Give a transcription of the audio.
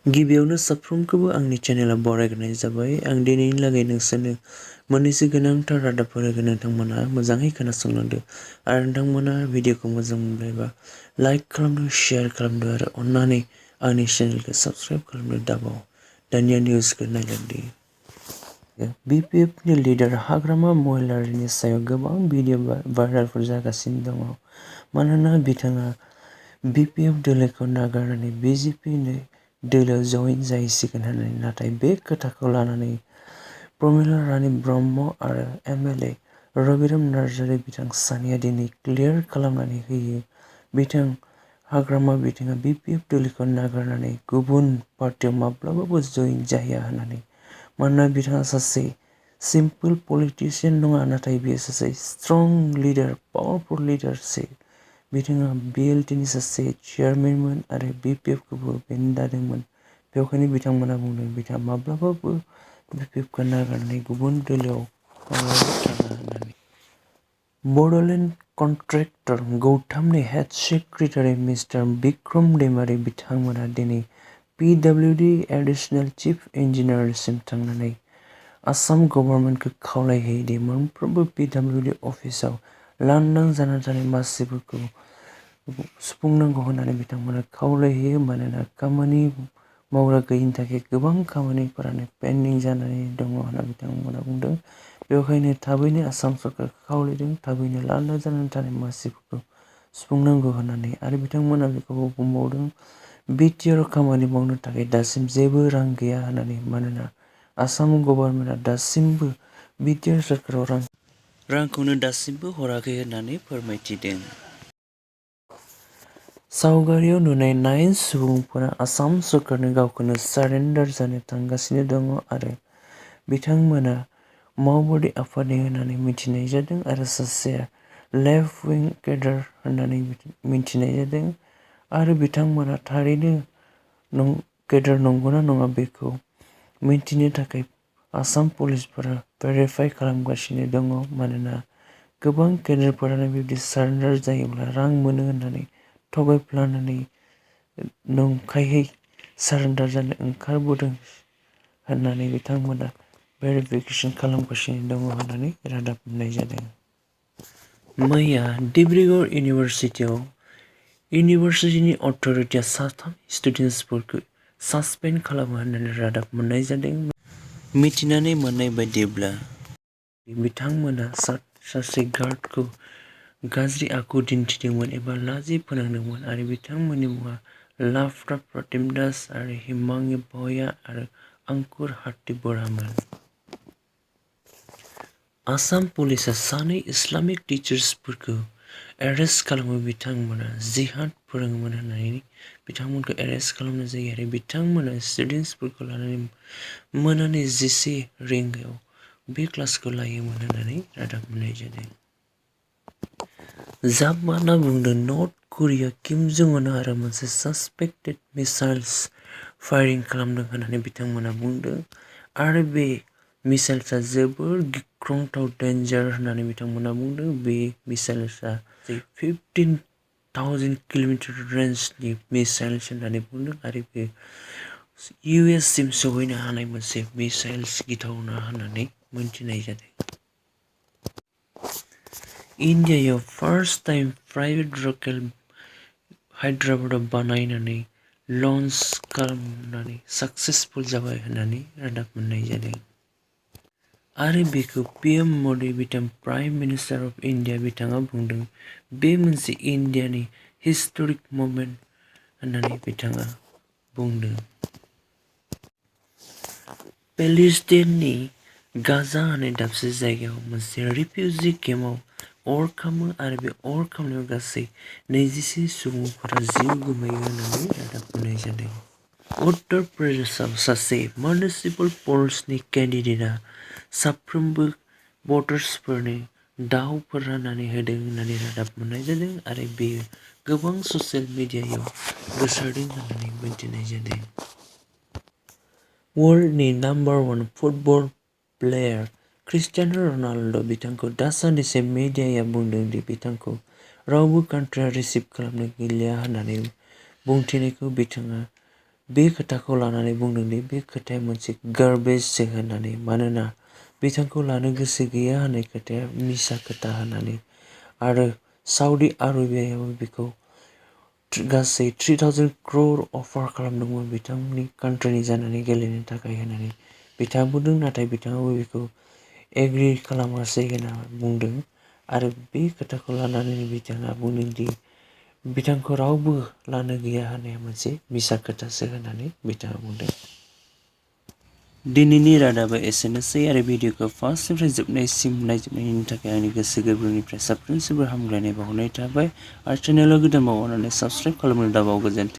गिबियावनो साफ्रोमखौबो आंनि चेनेलाव बरायग्रोनाय जाबाय। आं दिनैनि लागै नोंसोरनो मोननैसो गोनांथार रादाबफोर होगोन। नोंथांमोना मोजाङै खोनासंलांदो आरो नोंथांमोना भिडिअखौ मोजां मोनबायबा लाइक खालामदो, शेयार खालामदो आरो अन्नानै आंनि चेनेलखौ साबस्क्राइब खालामनो दाबाव। दानिया निउसखौ नायलांदो। BPFनि लिडार हाग्रामा महिलारिनि सायाव गोबां भिडिअ भाइरेलफोर जागासिनो दङ। मानोना बिथाङा BPF दोलोखौ नागारनानै BJP दोलोआव जइन जाहैसिगोन होननानै। नाथाय बे खोथाखौ लानानै प्रमिला रानी ब्रह्म आरो MLA रबिराम नार्जारी बिथां सानैया दिनै क्लियार खालामनानै होयो। बिथाङा BPF दोलोखौ नागारनानै गुबुन पार्टियाव माब्लाबाबो जइन जाहैया होननानै। मानोना बिथाङा सासे सिम्पोल पलिटिशियान नङा, नाथाय बियो सासे स्ट्रं लिडार, पावारफुल लिडारसो। बिथाङा BLTनि सासे चेयारमेनमोन आरो BPFखौबो बेंदादोंमोन। बेवखायनो बिथांमोना बुंदों बिथाङा माब्लाबाबो BPFखौ नागारनानै गुबुन दोलोआव माब्लाबाबो थाङा होननानै। बड'लेण्ड कन्ट्रेक्टर गौथामनि head secretary mister Bikram Daimary बिथांमोना दिनै PWD एडिशनेल चिफ इन्जिनियारसिम थांनानै आसाम गभर्नमेन्टखौ खावलायहैयो दि मोनफ्रोमबो PWD अफिसाव लांदां जाना थानाय मासिफोरखौ सुफुंनांगौ होननानै बिथांमोना खावलायहैयो। मानोना खामानि मावग्रा गैयिनि थाखाय गोबां खामानिफोरानो पेन्डिं जानानै दङ होनना बिथांमोना बुंदों। बेवहायनो थाबैनो आसाम सरकारखौ खावलायदों थाबैनो लांदां जानानै थानाय मासिफोरखौ सुफुंनांगौ होननानै। आरो बिथांमोना बेखौबो बुंबावदों BTR खामानि मावनो थाखाय दासिम जेबो रां गैया होननानै। मानोना आसाम गभर्नमेन्टआ दासिमबो BTR सरकाराव रांखौनो दासिमबो हराखै होननानै फोरमायथिदों। सावगारियाव नुनाय 9 सुबुंफोरा आसाम सरकारनो गावखौनो सारेन्डार जानो थांगासिनो दङ आरो बिथांमोना मावबादि आफादनि होननानै मिथिनाय जादों आरो सासेया लेफ्ट विं केडार होननानै मिथिनाय जादों। आरो बिथांमोना थारैनो केडार नंगौना नङा बेखौ मिथिनो थाखाय आसाम पुलिसफोरा भेरिफाइ खालामगासिनो दङ। मानोना गोबां केडारफोरानो बिब्दि सारेन्डार जायोब्ला रां मोनो होननानै थगायफ्लानानै नंखायहै सारेन्डार जानो ओंखारबोदों होननानै बिथांमोना भेरिफिकेसन खालामगासिनो दङ होननानै रादाब मोननाय जादों। मैया डिब्रुगड़ इउनिभार्सिटिनि अथ'रिटिया 3 स्टुडेन्टसफोरखौ सासपेन्ड खालामो होननानै रादाब मोननाय जादों। मिथिनानै मोननाय बायदिब्ला बिथांमोना सासे गार्डखौ गाज्रि आखु दिन्थिदोंमोन एबा लाजि फोनांदोंमोन आरो बिथांमोननि मुङा लाभ्रा प्रतिम दास आरो हिमांगी भया आरो अंकुर हाथी बरामोन। आसाम पुलिसआ 2 इस्लामिक टिचार्सफोरखौ एरेस्ट खालामो। बिथांमोना जिहाद फोरोङोमोन होननानै बिथांमोनखौ एरेस्ट खालामनाय जायो आरो बिथांमोना स्टुडेन्टसफोरखौ लानानै मोनानि 11 रिंगायाव बे क्लासखौ लायोमोन होननानै रादाब मोननाय जादों। जापानआ बुंदों नर्थ करिया किम जं उन आरो मोनसे सासपेक्टेड मिसाइल्स फायारिं खालामदों होननानै बिथांमोना बुंदों। आरो बे मिसाइल्सआ जोबोर गिख्रंथाव डेन्जार होननानै बिथांमोना बुंदों। बे मिसाइल्सआ 15,000 किल'मिटार रेन्जनि मिसाइल्स होननानै बुंदों आरो बे US सिम सौहैनो हानाय मोनसे मिसाइल्स गिथावना होननानै मिथिनाय जादों। इन्डियायाव फार्स्ट टाइम प्राइभेट रकेट हायद्राबादाव बानायनानै लन्च खालामनानै साक्सेसफुल जाबाय होननानै रादाब मोननाय जादों। आरो बेखौ PM मदि बिथां प्राइम मिनिस्टार अफ इन्डिया बिथाङा बुंदों बे मोनसे इन्डियानि हिस्टरिक मोमेन्ट होननानै बिथाङा बुंदों। पेलेस्टाइननि गाजा होननाय दाबसे जायगायाव मोनसे रिफिउजि केम्पआव अर खामो आरो बे अर खामनायाव गासै 21 सुबुंफोरा जिउ गोमायो होननानै रादाब मोननाय जादों। उत्तर प्रदेशआव सासे मिउनिसिपल पस्टनि केन्डिडेटआ साफ्रोमबो भटार्सफोरनो दावफोर राननानै होदों होननानै रादाब मोननाय जादों आरो बेयो गोबां ससियेल मिडियायाव गोसारदों होननानै मिथिनाय जादों। वर्ल्डनि number 1 football player Cristiano Ronaldo' बिथांखौ दासान्दिसे मिडियाया बुंदों दि बिथांखौ रावबो कान्ट्रिया रिसिभ खालामनो गैलिया होननानै बुंथिनायखौ बिथाङा बे खोथाखौ लानानै बुंदोंदि बे खोथाया मोनसे गार्बेजसो होननानै, मानोना बिथांखौ लानो गोसो गैया होननाय खोथाया मिसा खोथा होननानै। आरो साउदी आरबियायाबो बेखौ गासै 3000 crore अफार खालामदोंमोन बिथांनि कान्ट्रिनि जानानै गेलेनो थाखाय होननानै बिथाङा बुंदों, नाथाय बिथाङाबो बेखौ एग्रि खालामासै होनना बुंदों। आरो बे खोथाखौ लानानै बिथाङा बुंदोंदि बिथांखौ रावबो लानो गैया होननाया मोनसे मिसा खोथासो होननानै बिथाङा बुंदों। दिनैनि रादाबा एसेनोसै आरो भिडिअखौ फार्स्टनिफ्राय जोबनायसिम नायजोबनायनि थाखाय आंनि गोसो गोरबोनिफ्राय साफ्रोमनिसिमबो हामलायनाय बावहरनाय थाबाय। आरो चेनेलाव गोदान बावनानै साबस्क्राइब खालामनो दाबाव। गोजोन्थों।